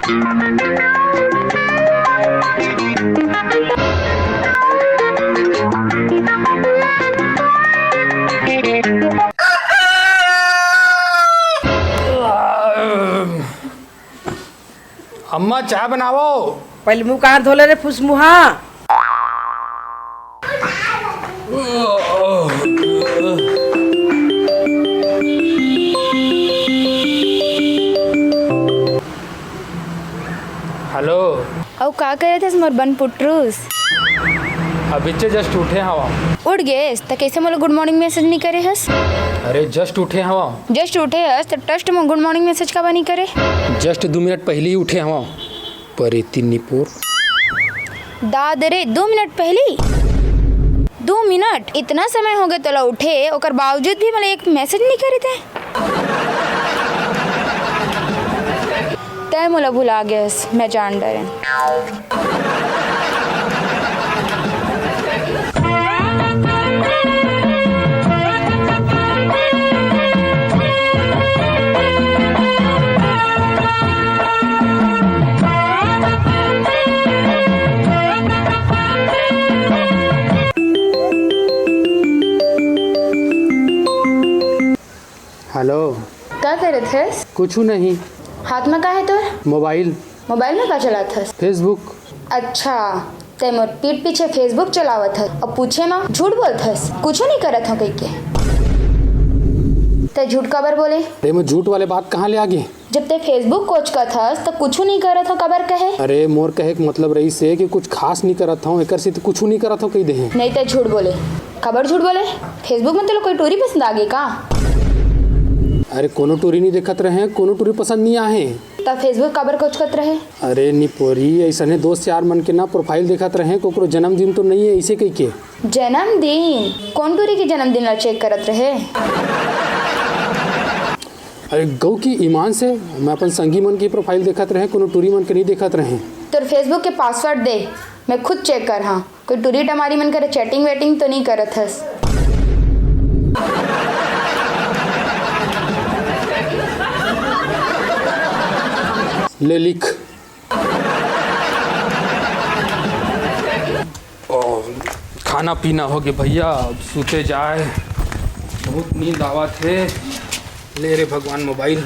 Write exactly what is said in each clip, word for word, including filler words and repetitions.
अम्मा, चाय बनावव। पहले मुंह कान धो ले रे, फुसमुहा। हेलो। अउ का करत हस मोर बन पुटरूस? अभिच्चे just उठे हवा। उठ गेस त कैसे मोला good morning message नहीं करे हस? अरे just उठे हवा। Just उठे हस त just मोला good morning message काबर नहीं करे? Just दू मिनट पहली ही उठे हवा। परेती निपोर। दाद रे, दो मिनट पहली? दो मिनट? इतना समय हो गए तोला उठे, ओकर बावजूद भी मोला एक message नहीं करे तैं। तैं मोला भुला गेस, मैं जान डरें। हेलो। का करत हस? कुछु नहीं। हाथ में का है तोर? मोबाइल। मोबाइल में का चलात हस? Facebook। अच्छा, तै मोर पीठ पीछे Facebook चलावत हस अउ पूछे म झूठ बोलत हस, कुछु नहीं करत हव कहिके। तै झूठ काबर बोले? अरे, मैं झूठ वाले बात कहाँ ले आ गे? जब तै Facebook कोचकत हस, त कुछु नहीं करत हव काबर कहे? अरे, मोर कहे के मतलब रहिस हे कि कुछ खास नहीं करत हव, एकर से त कुछु नहीं करत हव कहि दे हे। नहीं, तै झूठ बोले। काबर झूठ बोले? Facebook में तोला कोई टूरी पसंद आ गे का? अरे, कोनो टूरी नहीं देखत रहे, कोनो टूरी पसंद नहीं आहे। त Facebook काबर कोचकत रहे? अरे निपोरी, ऐसने दोस्त यार मन के ना profile देखत रहे, कोकरो जन्मदिन तो नहीं है, ऐसे कहिके। जन्मदिन? कौन टूरी के जन्मदिन ला check करत रहे? अरे गौ की ईमान से, मैं अपन संगी मन की profile देखत रहे, कोनो टूरी मन के नहीं देखत रहे। तोर Facebook के password दे, मैं खुद check कर हाँ। कोई टूरी टमारी मन करे chatting वेटिंग तो नहीं करत हस? ले लिख। ओ, खाना पीना हो गे भैया, अब सूते जाए, बहुत नींद आवत हे। ले रे भगवान मोबाइल।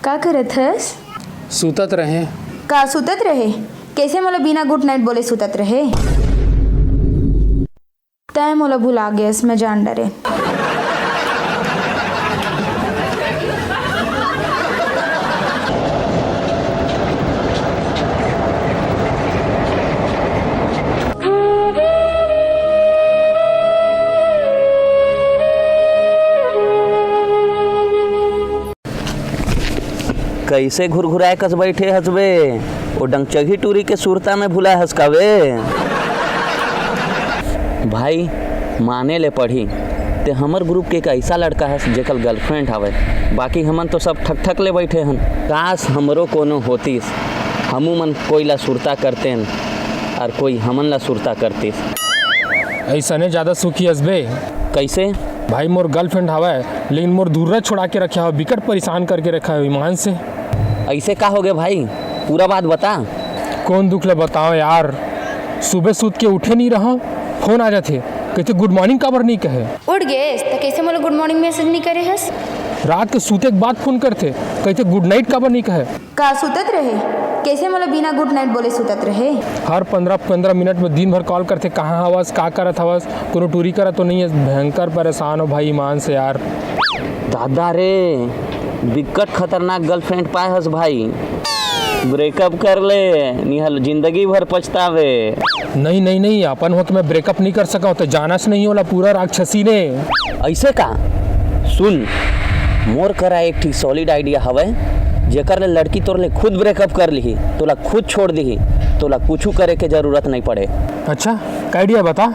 का करत हस? सुतत रहे। का सुतत रहे? कैसे मोला बिना good night बोले सुतत रहे? तैं मोला भुला गेस, मैं जान डरे। कइसे घुरघुराए कस बइठे हस बे? ओ डंगचगही टूरी के सुरता में भुलाए हस का बे? भाई, माने ले पड़ही, ते हमर group के एक ऐसा लड़का हस जेकर girlfriend हवय, बाकी हमन तो सब ठक ठक ले बइठे हन। काश हमरो कोनो होतिस, हमू मन कोई ला सुरता करतेन अउ कोई हमन ला सुरता करतिस। अइसने ज्यादा सुखी हस बे। कइसे? भाई मोर girlfriend हवय, लेकिन मोर धुर्रा छुड़ा के रखे हवय, बिकट परेशान करके रखे हवय ईमान से। अइसे का होगे भाई, पूरा बात बता। कौन दुख ल बताओ यार, सुबह सुत के उठे नहीं रहा, phone आ जाथे, कहिथे good morning काबर नहीं कहे। उठ गेस त कइसे मोला good morning message नहीं करे हस? रात के सुते के बाद phone करथे, कहिथे good night काबर नहीं कहे। का सुतत रहे? कइसे मोला बिना good night बोले सुतत रहे? हर पन्द्रह पन्द्रह मिनट में दिन भर call करथे, कहाँ हवस, का करत हवस, कोनो टूरी करा तो नहीं है। भयंकर परेशान हो भाई ईमान से यार। दादा रे, बिकट खतरनाक girlfriend पाए हस भाई, breakup कर ले, निहल जिंदगी भर पछतावे। नहीं नहीं नहीं, अपन होके मैं breakup नहीं कर सकंव, ते जानस नहीं ओला पूरा राक्षसी ने। अइसे का? सुन, मोर करा एक ठी solid idea हवय, जेकर ले लड़की तोर ले खुद breakup कर लिही, तोला खुद छोड़ दिही, तोला कुछु करे के जरूरत नहीं पड़े। अच्छा, का idea बता?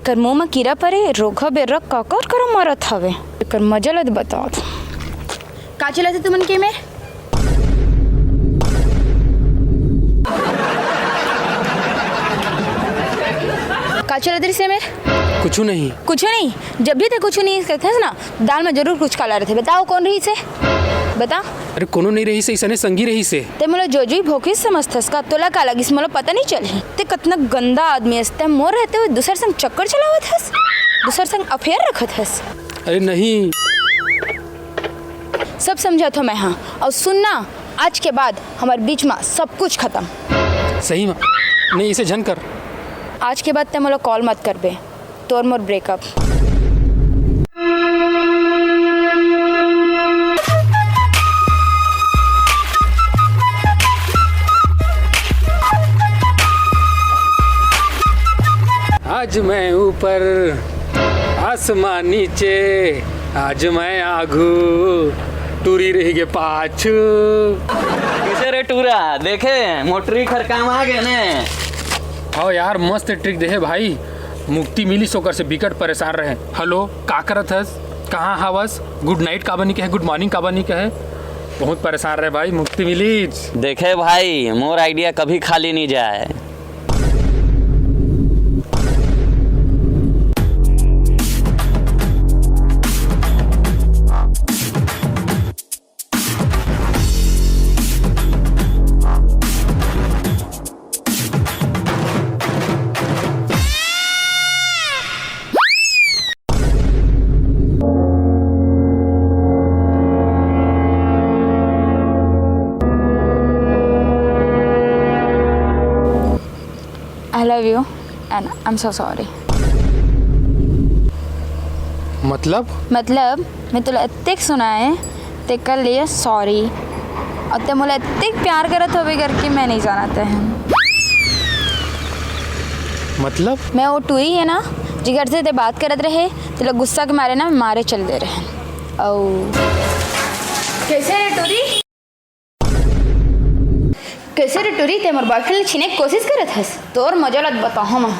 कर मुंह म कीरा परे, रोखा बेर्रा काकर करा मारत हवे। एकर मजा ल बतावत। का चलत हे तुमन के मेर? का चलत रहिस हे मेर? कुछू नहीं। कुछू नहीं? जब भी ते कुछू नहीं कहथस ना, दाल में जरूर कुछ काला रहथे। बताओ कौन रहिस हे? बता। अरे कोनो नहीं रहिस हे, इसने संगी रहिस हे। ते मोला जोजोई भोकिस समझथस का? तोला का लगिस मोला पता नहीं चलही? ते कतना गंदा आदमी हस, ते मोर रहते हुए दूसर संग चक्कर चलावत हस, दूसर संग अफेयर रखत हस। अरे नहीं। सब समझत हो मैं, हाँ। और सुनना, आज के बाद हमारे बीच में सब कुछ खत्म। सही में? नहीं, इसे झन कर। आज के बाद ते मोला कॉल मत करबे। तोर मोर ब्रेकअप। आज मैं ऊपर, आसमान नीचे, आज मैं आगू, टूरी रहिगे पाछू। कइसे रे टूरा, देखे मोर ट्रिक हर काम आ गे ने? हव यार, मस्त ट्रिक देहे भाई। मुक्ति मिलिस ओकर से, बिकट परेशान रहे। हेलो, का करत हस? कहाँ हवस? गुड नाइट काबर नहीं कहे, गुड मॉर्निंग काबर नहीं कहे? बहुत परेशान रहे भाई, मुक्ति मिलिस। देखे भाई, मोर आइडिया कभी खाली नहीं जाए। I love you and I'm so sorry. मतलब? मतलब, मैं तोला अतेक सुनाए, तेकर लिए सॉरी। और ते मोला अतेक प्यार करत होबे करके मैं नहीं जानत रहें। मतलब? मैं वो टूरी है ना, जिगर से ते बात करत रहे, तेला गुस्सा के मारे ना मारे चल दे रहे। औ कैसे रे टूरी? कैसे रे टूरी, ते मोर बॉयफ्रेंड ल छीने के कोशिश करत हस? तोर मजा ल बताहूं मैं।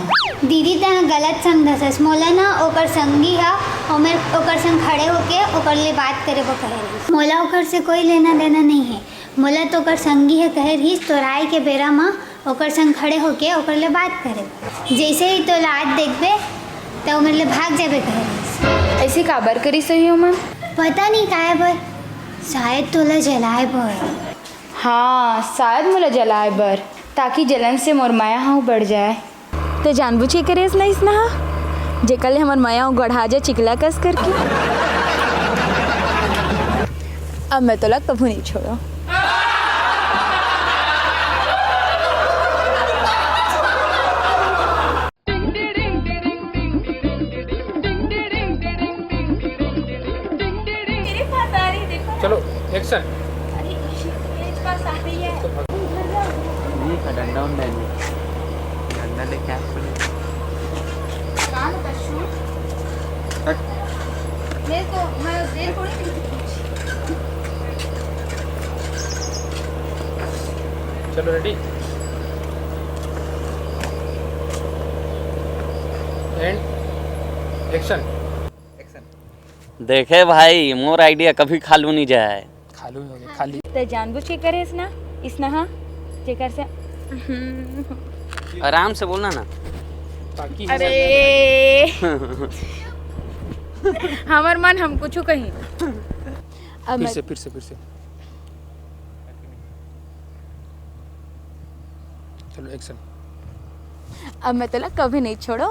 दीदी, तैं गलत समझत हस। मोला ना ओकर संगी ह, ओमेर, ओकर संग खड़े होके ओकर ले बात करे बर कहे रहिस। मोला ओकर से कोई लेना देना नहीं है। मोला तो ओकर संगी ह कहे रहिस, तोर आए के बेरा म ओकर संग खड़े होके ओकर ले बात करे। जैसे ही तोला आज देखबे, त ओमेर ले भाग जाबे कहे रहिस। ऐसे काबर करिस होही ओमन? पता नहीं काय बर, शायद तोला जलाए बर। हाँ, शायद मोला जलाए बर, ताकि जलन से मोर मया ह बढ़ जाए। ते जानबूझ के करेस ना इसना हा, जेकर ले हमर मया ह गढ़ा जाए चिकला कस करके। अब मैं तोला कभू नहीं छोड़ो। मेरे पास आ रही, देखो। चलो, एक्शन। अरे, मेरे पास आ रही है। ठीक है, डंडा उंडा नहीं। डंडा लेके आ, चलो। कान का शूट। हट। मेरे को, मैं देर थोड़ी थी। चलो, रेडी? And action. देखे भाई, मोर आइडिया कभी खालू नहीं जाए। खालू नहीं होगे, खाली। ते जानबूझ के करे इसना, इसना हा, जेकर से। आराम से बोलना ना। ताकि अरे। हमर मन हम कुछ कहीं। अब फिर मैं से, फिर से, फिर से। चलो, एक्शन। अब मैं तोला कभी नहीं छोड़ो।